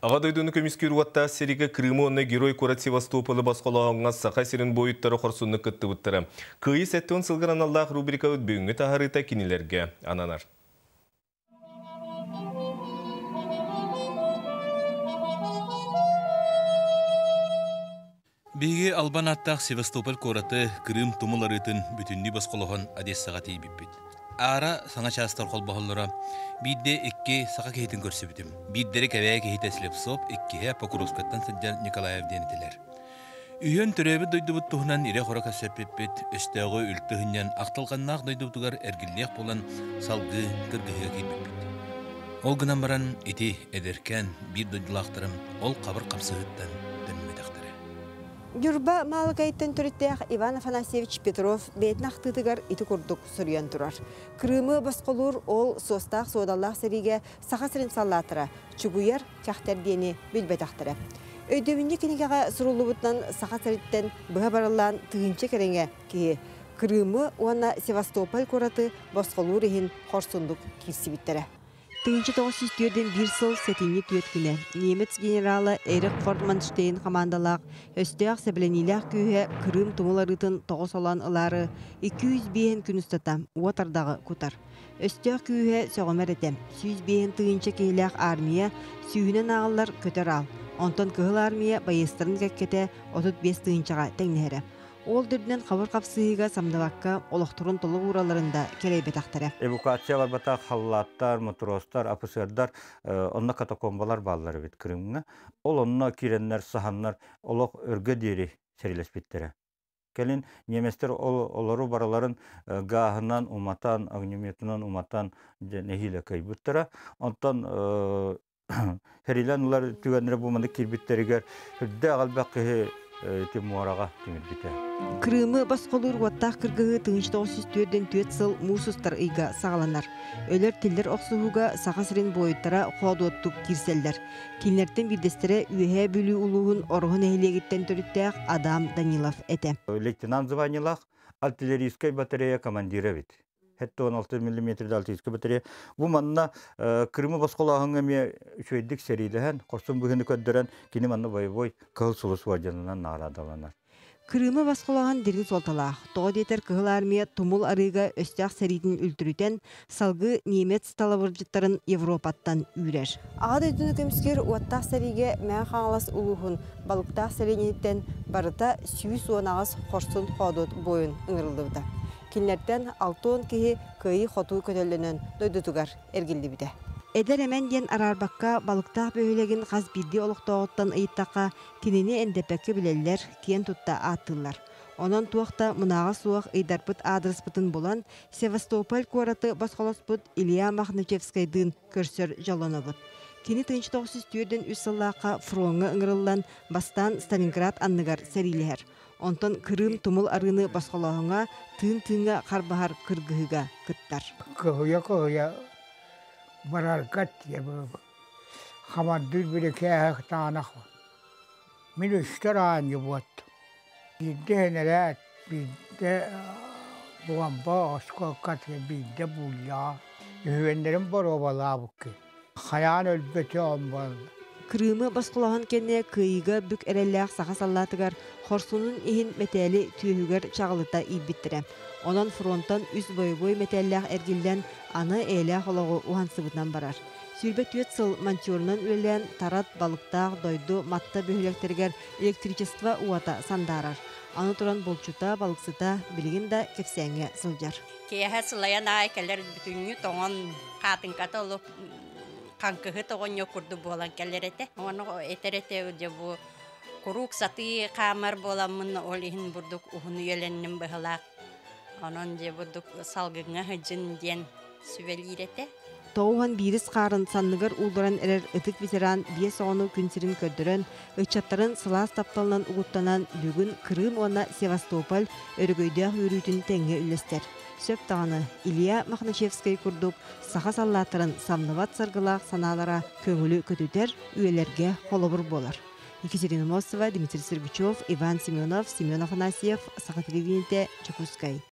Аҕа дойдуну көмүскүүр уоттаах сэриигэ Крымы уонна Герой куорат Севастополы босхолооһуҥҥа Саха сирин буойуттара хорсуннук кыттыбыттара. Кыайыы 70 сылыгар аналлаах рубрикабыт бүгүҥҥү таһаарыыта кинилэргэ ананар. Биһиги албан ааттаах Севастополь куораты Крым тумул арыытын бүтүннүү босхолоһон Одессаҕа тиийбиппит. Аара саҥа чаастар холбоһоллоро. Биирдэ икки саха киһитин көрсүбүтүм. Биирдэрэ Кэбээйи киһитэ Слепцов, иккиһэ Покровскайтан сылдьар Николаев диэн этилэр. Үһүөн төрөөбүт дойдубут туһунан ирэ-хоро кэпсэппиппит, өстөөҕү үлтү ыһынньан ахтылҕаннаах дойдубутугар эргиллиэх буолан салгыы кыргыһыыга киирбиппит. Ол гынан баран ити эдэркээн биир дойдулаахтарым ол хабыр хапсыһыыттан төннүбэтэхтэрэ. Ньурба Маалыкайыттан төрүттээх Иван Афанасьевич Петров бэйэтин ахтыытыгар ити курдук суруйан турар. Крымы босхолуур ол суостаах-суодаллаах сэриигэ Саха сирин саллааттара чугуйар кэхтэр диэни билбэтэхтэрэ. Өйдөбүнньүк кинигэҕэ суруллубутунан Саха сириттэн быһа барыллаан тыһыынча кэриҥэ киһи Крымы уонна Севастополь куораты босхолуур иһин хорсуннук киирсибиттэрэ. 1941 сыл сэтинньи түөрт күнэ немец генерала Эрих Фортманштейн хамаандалаах өстөөх сэбилэниилээх күүһэ Крым тумул арыытын тоҕо солоон ылаары 205 күн устата уот ардаҕы кутар. Өстөөх күүһэ сөҕүмэр этэ. 105 тыһыынча киһилээх армия сүүһүнэн ааҕыллар көтөр аал. Онтон Кыһыл Армия байыастарын кэккэтэ 35 тыһыынчаҕа тэҥнэһэрэ. Ол да үрдүнэн хабыр хапсыһыыга самныбакка олохторун толук ууралларын да кэрэйбэтэхтэрэ. Эвакуация барбатах халлааттар, матростар, офицердар онно катакомбалар бааллар эбит Крымҥа. Ол онно киирэннэр, саһаннар олох өргө диэри сэрилэспиттэрэ. Кэлин немецтэр олору барыларын гааһынан уматан, огнеметынан уматан нэһиилэ кыайбыттара. Онтон Хэрилэн ылар түгэннэрэ бу маннык киирбиттэригэр үрдээх элбэх киһи ити муораҕа тимирбитэ. Крымы босхолуур уоттаах кыргыһыы 1944 сыл муус устар ыйга саҕаланар. Өлөр-тиллэр охсуһууга Саха сирин буойуттара хоодуоттук киирсэллэр. Кинилэртэн биирдэстэрэ Үөһээ Бүлүү улууһун Ороһу нэһилиэгиттэн төрүттээх Адам Данилов этэ. Лейтенант званиелаах артиллерийскай батарея командира эбит. 76 миллиметр артиллерийскай батарея. Бу манна Крымы босхолооһуҥҥа эмиэ үчүгэйдик сэриилэһэн, хорсун быһыыны көрдөрөн, кини манна боевой Кыһыл Сулус уордьанынан наҕараадаланар. Крымы босхолооһун дириҥ суолталаах. Тоҕо диэтэр Кыһыл Армия тумул арыыга өстөөх сэриитин үлтүрүтэн, салгыы немец талабырдьыттарын Европаттан үүрэр. Аҕа дойдуну көмүскүүр уоттаах сэриигэ Мэҥэ Хаҥалас улууһун Балыктаах сэлиэнньэтиттэн барыта 118 хорсун-хоодуот буойун ыҥырыллыбыта. Кинилэртэн 60 киһи кыайыы-хотуу көтөллөнөн дойдутугар эргиллибитэ. Эдэр-эмэн диэн араарбакка, Балыктаах бөһүөлэгин хас биирдии олохтооҕуттан ыйыттахха, кинини эндэппэккэ билэллэр, киэн тутта ааттыыллар. Онон туох да мунааҕа суох ыйдарбыт аадырыспытын булан, Севастополь куораты босхолоспут Илья Мохначевскайдыын көрсөр дьоллонобут. Кини 1943 сыллаахха фроҥҥа ыҥырыллан, бастаан Сталинград анныгар сэриилэһэр. Онтон Кырыым тумул арыыны босхолооһуҥҥа тыын-тыыҥҥа харбаһар кыргыһыыга кыттар. Кыһыйа-кыһыйа барарга хамандыыр бирикээһэ таанах мин үстэр аанньы буоттум. Биирдэ энэрээт, биирдэ буомба оскуолкатыгар биирдэ бууллаҕа. Үһүөннэрин боруобалаабыккын. Хайаан өлбөтөҕүм буолла. Крымы босхолоһон кэннэ кыайыыга бүк эрэллээх саха саллаатыгар хорсунун иһин мэтээли түөһүгэр чаҕылыта иилбиттэрэ. Онон фронтан үс бойобуой мэтээллээх эргиллэн, аны эйэлээх олоҕу уһансыбытынан барар. 24 сыл монтерунан үлэлээн Тарат, Балыктаах, Дойду, Матта бөһүөлэктэригэр электричество уота сандаарар. Аны туран булчута, балыксыта билигин да кэпсээҥҥэ сылдьар. Киэһэ сылайан аай кэлэр бүтүннүү тоҥон хаатыҥката олох хаҥкыһыт оҕонньор курдук буолан кэлэр этэ. Ону этэр этэ дьэ бу куруук сатыы хаамар буоламмын ол иһин бурдук уһун үйэлэнним быһылаах. Онон дьэ бурдук салгыҥҥа сылдьын диэн сүбэлиир этэ. Тоҕуһан биирис хаарын санныгар уулларан эрэр ытык ветеран биэс оҕону күн сирин көрдөрөн, ыччаттарын сылаас тапталынан угуттанан бүгүн Крым уонна Севастополь өрөгөйдөөх үөрүүтүн тэҥҥэ үллэстэр. Сөп даҕаны, Илья Мохначевскай курдук саха саллааттарын самныбат саргылаах санаалара көҥүлү көтүтэр, үйэлэргэ холобур буолар. Екатерина Мосова, Дмитрий Сергучев, Иван Семенов, Семен Афанасьев, Саха телевидениетэ, Дьокуускай.